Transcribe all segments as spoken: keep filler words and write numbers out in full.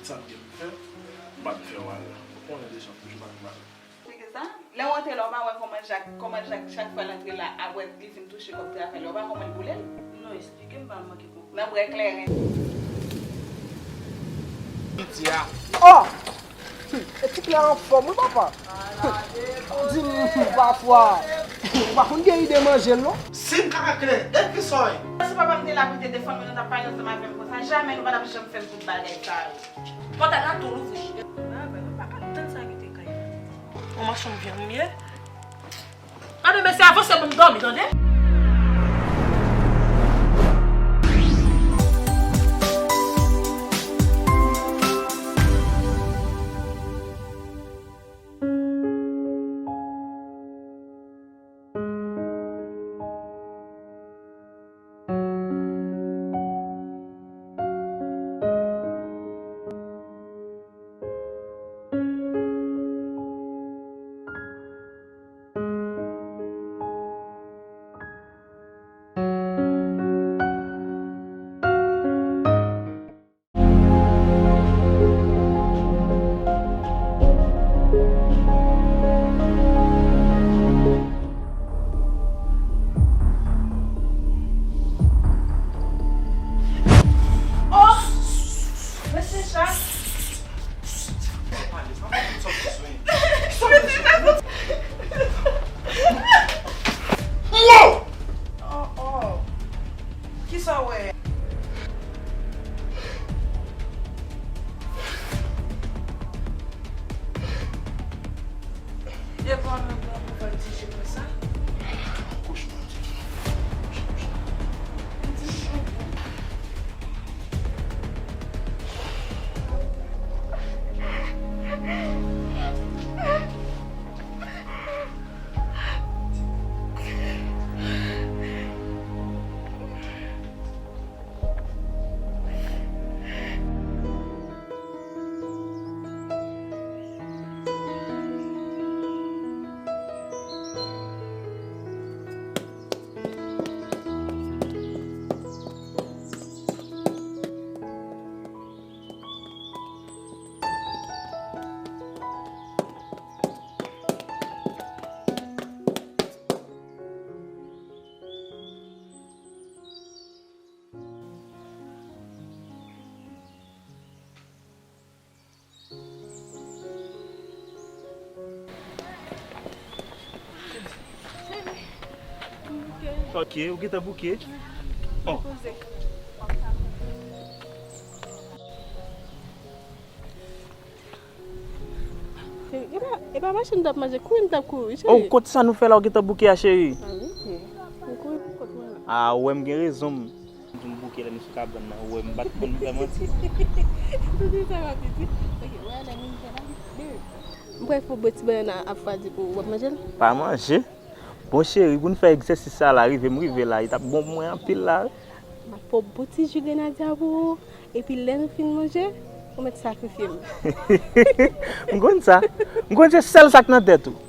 Sa m gen pou fè, m ap fè w al. Ou konnen deja, m toujou pa gen bagay. Se ki sa? Lè w antre la, w pa wè kòman Jak, kòman Jak, chak fwa l antre la, apre li fin touche kòb travay la, w pa wè kòman l boule l? Non, eksplike m, m pa manke konprann. Nan bwè kleren. Piti a. Oh! E ti klè anfòm, wi, papa. Di m, pafwa, ou pa konn gen ide manje l, non? Si m kaka klè, epi sa w ye? Si papa m te la pou te defann mwen, nou t ap pale ansanm avè m konsa. Jamè nou pa t ap janm fè m tout bagay sa yo. Pòtay la tou louvri. Ah, ben, mwen pa ka tann sa kite kay la. Yon machann vyann m ye. Gade mesye, avanse pou m dòmi, tande? Oh! Mesye Jak! Wow! Oh, oh. Kisa w wè? Devan nan blan pou fè l ti je konsa. Kouch mwen ti je. Ok, ou gentan bouke? Oh. E pa, e pa mache m t ap mache, kouri m t ap kouri, cheri. Oh, kot sa nou fè la, ou gentan bouke a, cheri? Ah, wi, cheri. M kouri pou kont mwen la. Ah, ou wè m gen rezon m. M bouke lè nou sou kabann nan, ou wè m pa t konn fè manti. Tout sa va piti. Ok, wè lè moun fè la, bebe. M prè pou bwè ti bannann nan ap fwa di pou w ap manje l. Pa manje. Bon, cheri, pou n fè egzèsis sa la, rive m rive la, li t ap bon pou mwen anpil la, wi. M ap fè w bon ti ji grenadya pou ou, epi lè nou fin manje, ou mèt sakrifye m. M konn sa. M konn se sèl sa k nan tèt ou.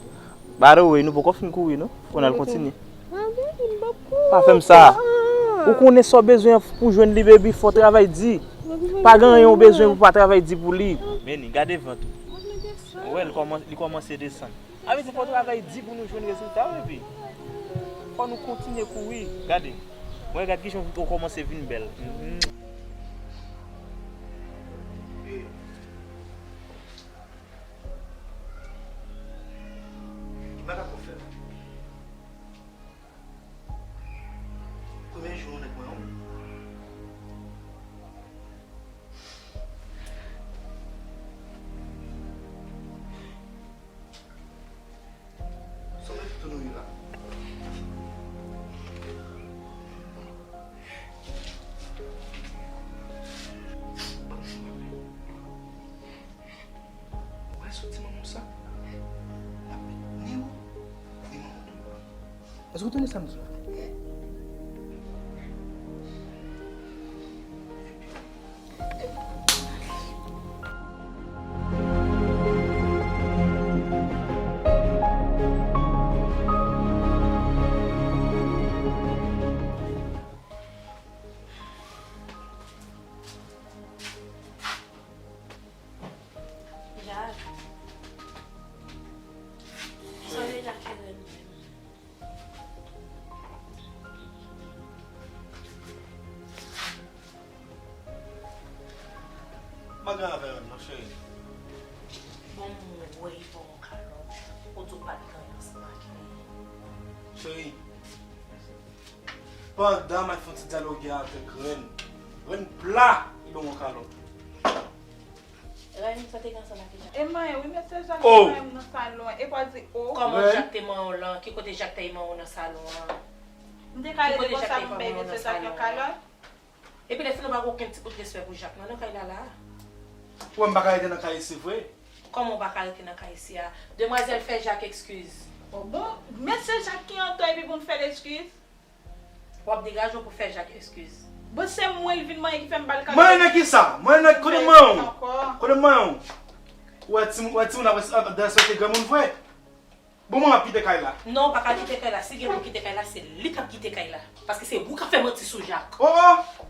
By the way, nou poko fin kouri, non. Fò n al kontinye. Ah, baby, m p ap kouri. Pa fè m sa. Ah. Ou konnen sa w bezwen pou jwenn li, baby, fò w travay di. Pa gen anyen w bezwen pou pa travay di pou li. Men li, gade vant ou. Ou wè, li kòman-, li kòmanse desann. Sa vle di fò w travay di pou nou jwenn rezilta, wi, epi fò nou kontinye kouri. Gade. Mwen, gade kijan ou kòmanse vin bèl. Mhm. Ki bagay pou fè? Premye jou nou nèk mwen, wi. Sa w mete tou nou ye la? Ou wè soti manman w sa? N ap met ni ou, ni manman w deyò. Èske w tande sa m di w la? Pa gen afè menm non, cheri. Bon, mwen wè li ba w yon kalòt. Ou di w pa t gen anyen ansanm ak li. Cheri, pandan m ap fè yon ti dyaloge avèk Rèn, Rèn pla, li ban m yon kalòt. Rèn, sa te gen ansanm ak ki Jacques? E manyen, wi, mesye Jacques, oh! Te manyen m nan salon an. E pa di, oh! Kòman Jacques te manyen w lan? Ki kote Jacques te manyen w nan salon an? M te ka rete konsa pou m bay mesye Jacques yon kalòt? Epi lè fini, ou pa gen okenn ti bout respè pou Jacques non, nan kay la la. Ou wè m pa ka rete nan kay isi vre? Kòman ou pa ka rete nan kay isi a? Demwazèl fè Jacques eskiz. Bon, bon, mesye Jacques ki an tò epi pou m fè l eskiz? W ap degaje w pou fè Jacques eskiz. Bon, se mwen l vin manyen ki fè m ba l kalòt. Manyen nan kisa? Manyen nan kote manyen w? Kote manyen w? Ou wè timoun, ou wè timoun ap derespekte granmoun vre? Bon, mwen ap kite kay la. Non, ou pa ka kite kay la. Si gen pou kite kay la, se li k ap kite kay la. Paske se ou k ap fè manti sou Jacques. Oh, oh!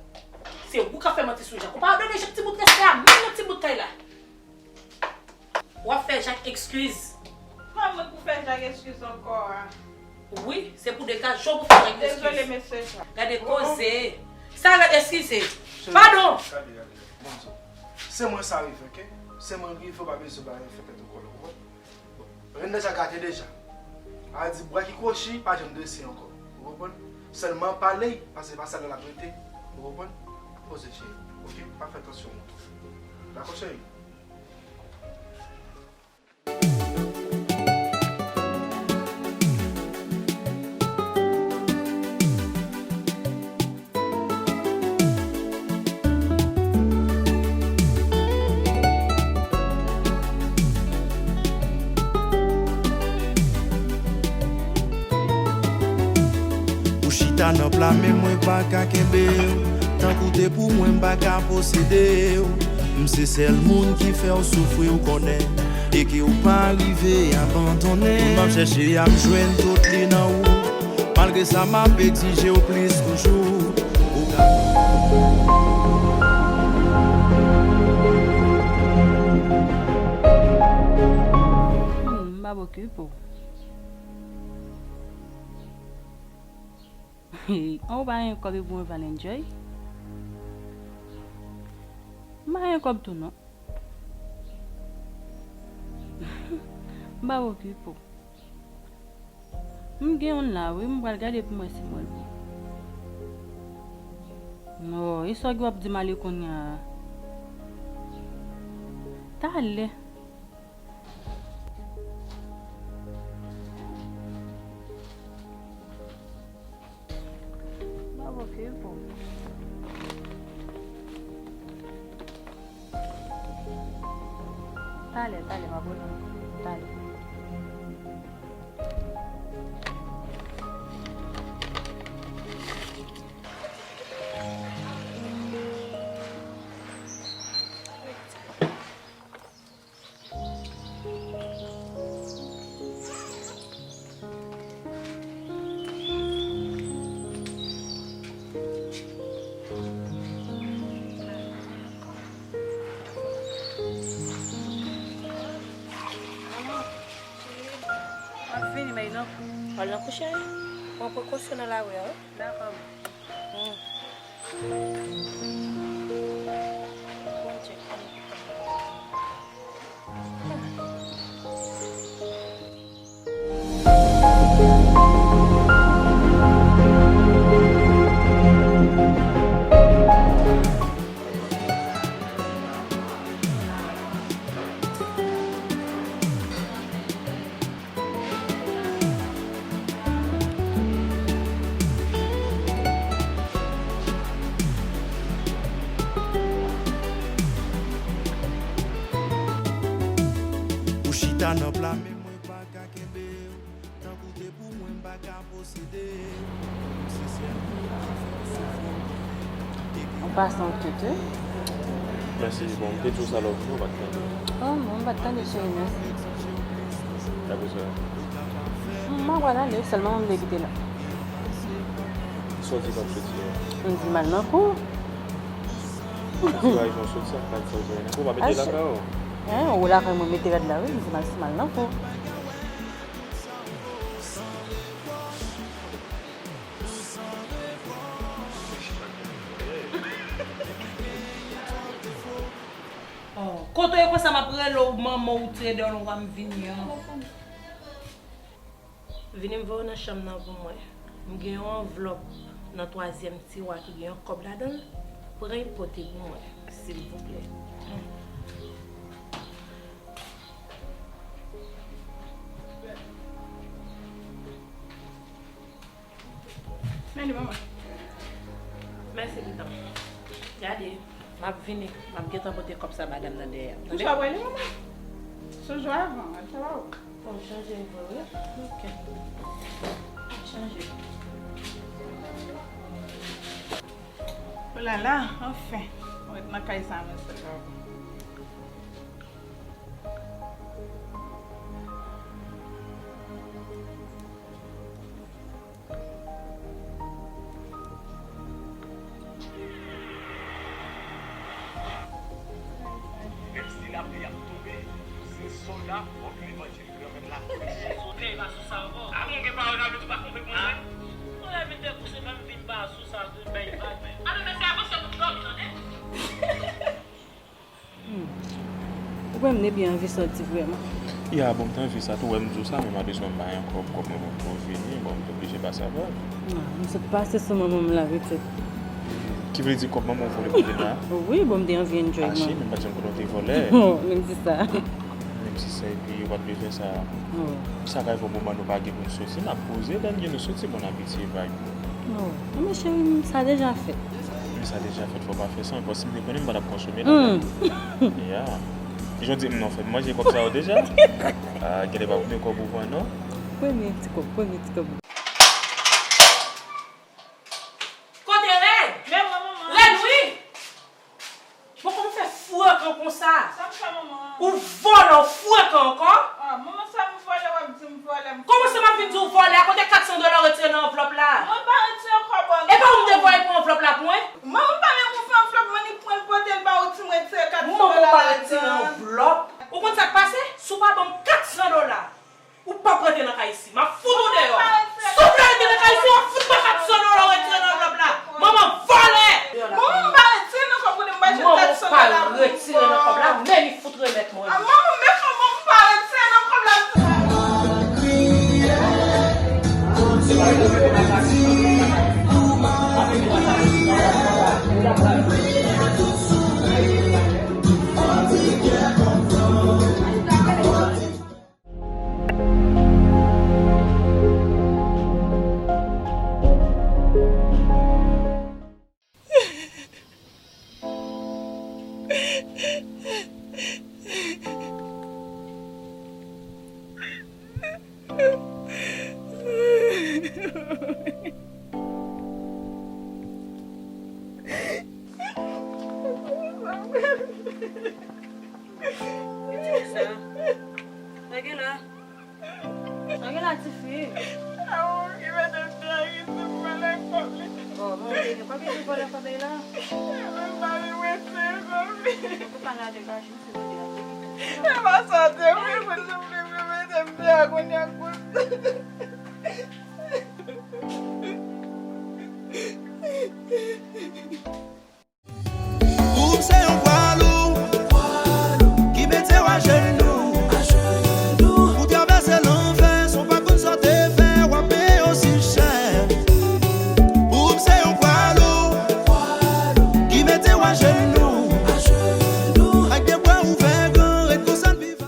Se ou k ap fè manti sou Jacques. Ou pa donn Jacques ti bout respè a, menm nan ti bout kay la. W ap fè Jacques eskiz. Pa mwen pou fè Jacques eskiz ankò a. Wi, se pou degaje w pou fè Jacques eskiz. Dezole, mesye Jacques. Gade koze. Sa rele eskize. Padon. Gade, gade, gade. Bon, se mwen sa rive, oke? Se mwen rive, ou pa bezwen ba yon fè tèt ou kole, ou konprann? Bon, Rèn deja gate deja. A di bwa ki kwochi, pa janm drese ankò. Ou konprann? Sèlman pale, paske se pa sa l ap rete. Ou konprann? Poze cheri, oke? Pa fè tansyon monte. Dakò, cheri? Ou chita nan pla men mwen pa ka kenbe w. Tankou te pou mwen m pa ka posede w. M se sèl moun ki fè w soufri w konnen. E ke w pa rive abandonnen. Moun m ap chèche a m jwenn tout li nan ou. Malgre sa m ap egzije w plis toujou. Ou ka Hmm, m p ap okipe w. An ou pa gen kòb epi w pa enjoy? M pa gen kòb tou non. M p ap okipe w. M gen youn la wi, m pral gade pou m wè si m wè l pou. Non, e sa w ap di m ale kounye a? Talè. Bravo, Fipo. Talè, talè, m ap rele w. Talè. M ap vini, m al nan kou. Al nan kou, cheri? Pran prekosyon nan lari a, wi. Dakò. Hmm. Bondye konn. Ou chita nan pla men mwen pa ka kenbe w. Tankou te pou mwen m pa ka posede w. M se sèl moun ki fè w soufri. An pasan, ou tete? Mèsi, bon, m te di w sa lè w vini, ou pa t tande. Oh, non, m pa t tande, cheri, mèsi. Apre sa? M pa pral ale, sèlman mwen m vle kite la. Sa w di m ap soti a? M di m al nan kou. Ti rayz mwen soti a, m pa di sa w di nan kou, m ap mete lakay ou. Hein, ou lakay mwen mete rad la, wi, m di m al, m al nan kou. Kote w ye konsa m ap rele w, manman w, ou trede w, ou pa m vini an. Vini m voye w nan chanm nan pou mwen. M gen yon anvlòp nan twazyèm tiwa ki gen yon kòb ladan l. Pran l pote pou mwen, silvouplè. Men li, manman. Mèsi, pitit. Gade, m ap vini. M ap gentan pote kòb sa ba dam nan dèyè. Tande? Ou sa wè li, manman? Sonje avan, al travay ou. Bon, chanje vre, wi. Ok. Chanje. Olala, anfen. Mwen ret nan kay sa, men sèl pa bon. Menm si lapli ap tonbe, se sòl la, w ap levanjil Granmèt la. Sote pa sou sa ankò. A bon, gen pawòl la, ou pa konprann mwen. Mwen la vin dekouse, menm vin pa sou sa, tout bay vag. A, men se avanse pou dòmi, tande? Hmm. Ou kwè m te byen anvi sòti vrèman? Ya, bon, m te anvi sa tou, wè m di w sa, men malerezman m pa gen kòb, kòb mwen poko vini, bon, m te oblije pase avè l. Ah, m sot pase sou manman m la, pitit. Ki vle di kòb manman w vòlè pou vin la? Wi, bon, m te anvi enjoy. Achi, men m pa t janm konnen w te vòlè. Oh, menm si sa. Menm si sa, epi ou pa t dwe fè sa. Oh. Sa ka rive yon moman nou pa gen pou n soti, n ap poze, lè n gen nou soti, bon, n abitye vag. Oh, non, men cheri m, sa deja fèt. Wi, sa deja fèt, fò w pa fè sa ankò. Si m te konnen, m pa t ap konsome la. Hmm. Ya. Jan w di m non, fè m manje kòb sa yo deja. Ah, genlè pa premye kòb ou pran, non. Premye ti kòb, premye ti kòb. Kote rèd? Men mwen, manman. Rèd, wi. Bon, kòman w fè frekan konsa? Sa m fè, manman? Ou vòlè, ou frekan ankò? Ah, manman, sa m vòlè, w ap di m vòlè, m... Kòman sa m ap vin di w vòlè? A kote kat san dola w retire nan anvlòp la? Mwen pa retire kòb an... E pa ou m te voye pran anvlòp la pou mwen? Manman, m pa menm ouvri anvlòp, mwen ni pran l pote l ba ou, di m retire kat san dola ladan. Manman, ou pa retire anvlòp. Ou konn sa k pase? Si w pa ban m kat san dola, ou p ap rantre nan kay isi. M ap fout ou deyò. Si w vle rete nan kay isi, w ap fout mwen kat san dola w retire nan anvlòp la. Manman vòlè! Manman, m pa retire nan kòb ou, m pa jwenn kat san dola pou ou. Manman, ou pa retire nan kòb la, men li fout remèt mwen li. Ah, manman, men kòb mwen, m pa retire nan kòb la. Sa gen la? Sa gen la, tifi? A ou ki mete m deyò isit pou vòlè kòb li. Bon, bon, ok, pa vin vòlè kòb li la. Mwen pa vin wete kòb li. Ou pa lage vajin sou mwen deyò. E pa sa te vle, mwen te vle mete m deyò kounye a kout. Ou se yon pwa lou ki mete w ajenou. Ou travèse lanfè san w pa konn sa w te fè, w ap peye osi chè. Ou se yon pwa lou ki mete w ajenou. Ak de bra ouvè gran, ret konsa n viv.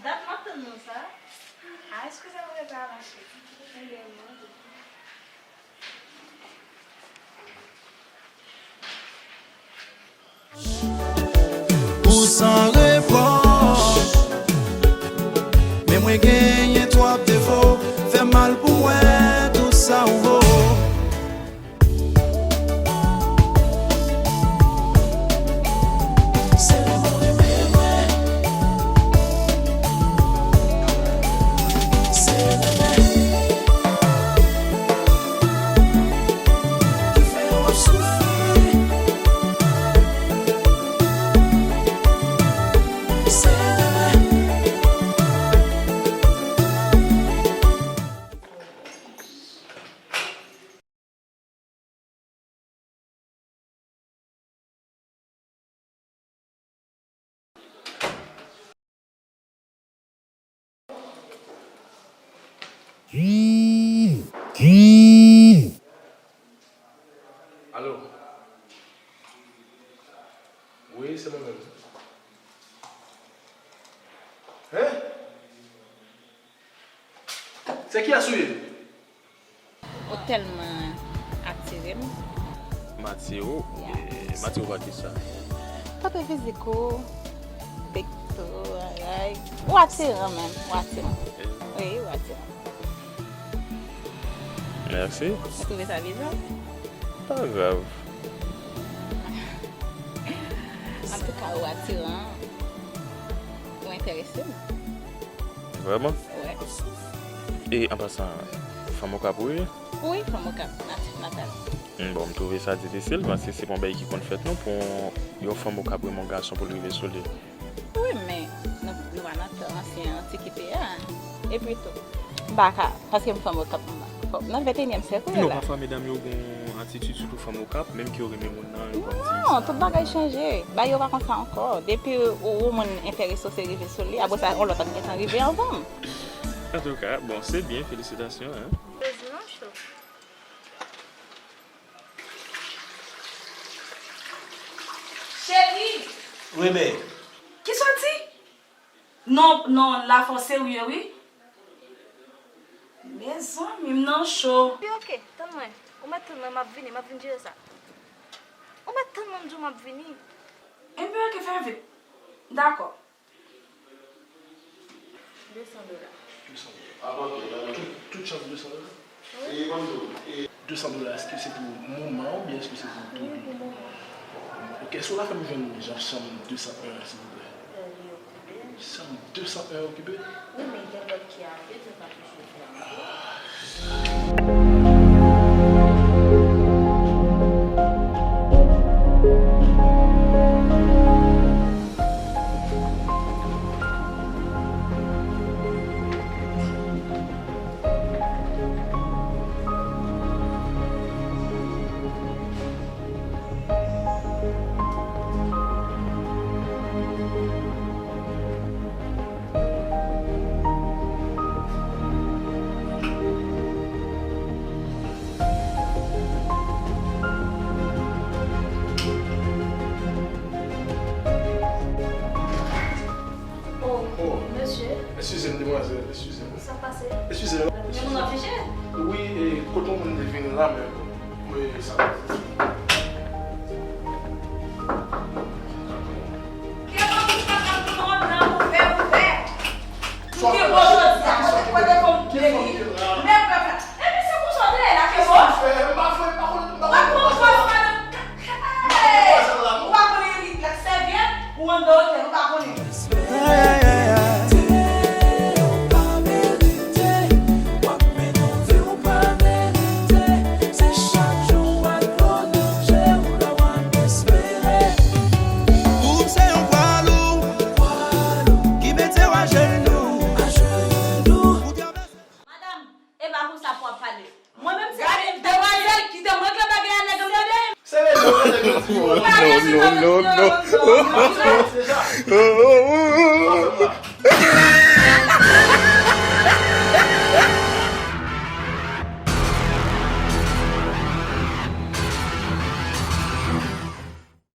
Dat m ap tann nou sa. A, eskize m, rete a mache. Ou san repwòch, men mwen genyen twòp defo. Fè mal pou mwen, tout sa ou vo. Se ou mwen renmen, mwen. Se renmen ki fè w ap soufri. Alo. Wi, se mwen menm. Hein? Se kiyès ou ye? Ou tèlman atire m. M atire w? Yeah. E, m atire w pa kisa? Kote fizik ou, bèk tou, bagay. Ou atiran menm, ou atiran. Wi, ou atiran. Mèsi. Ou twouve sa bizar? Pa grav. Antouka, ou atiran. Ou enterese m. Vrèman? Wè. E, an pasan, fanm Okap ou ye? Wi, fanm Okap, natif natal. Hmm, bon, m twouve sa difisil, paske se pa yon bagay ki konn fèt non, pou yon, yon fanm Okap renmen yon gason pou l rive sou li. Wi, men nou, nou pa nan tan ansyen antikite a. Epi tou, m pa ka, paske m fanm Okap, m pa, nan venteyinyèm syèk wi la. Non, pafwa medam yo gen yon atitid, sitou fanm Okap, menm ke yo renmen moun nan, yo konn di sa. Non, tout bagay chanje. Bagay yo pa konsa ankò. Depi ou, ou moun enterese w, se rive sou li, apre sa, yon lòt ap gentan rive anvan m. Antouka, bon, se byen, felisitasyon, hein. Prezan cho. Cheri! Wi, bèy. Kisa w di? Non, non, la fò serye, wi. Mezanmi, m nan cho. Wi, oke, tann mwen. Ou mèt tann mwen, m ap vini, m ap vin jere sa. Ou mèt tann mwen, m di w m ap vini. Enben, oke, fè vit. Dakò. De san dola. De san dola. Tout, tout chans de san dola? Wi. E ban m di w, e de san dola, èske se pou moman an oubyen èske se pou tou vi? Wi, pou moman. Ok, èske w ka fè m jwenn jan chanm de san en an, silvouplè? Li okipe. Chanm de san en an okipe? Wi, men gen lòt ki a vye, se pa tou. Oh, mesye. Eskize m, demwazèl, eskize m. Sa pase? Eskize m. Gen moun ap chèche? Wi, e, kote yon moun te vin la menm. Wi, sa. Ke pa pou sa ka pran nan ouvè, ouvè. Ki bon jodi a, kote, kote fòm de li. Men pèp la. Epi se konsa w te ye la, ke bon. W ap pran pòz madanm. Hey! Ou pa konnen li la sèvyèt, ou anndan otèl, ou pa konnen. Madanm, e pa konsa pou w ap pale. Mwen menm se demwazèl, kite mwen k ap lage a nèg m tande. Se rezon nèg yo di yo. Non, non, non, non.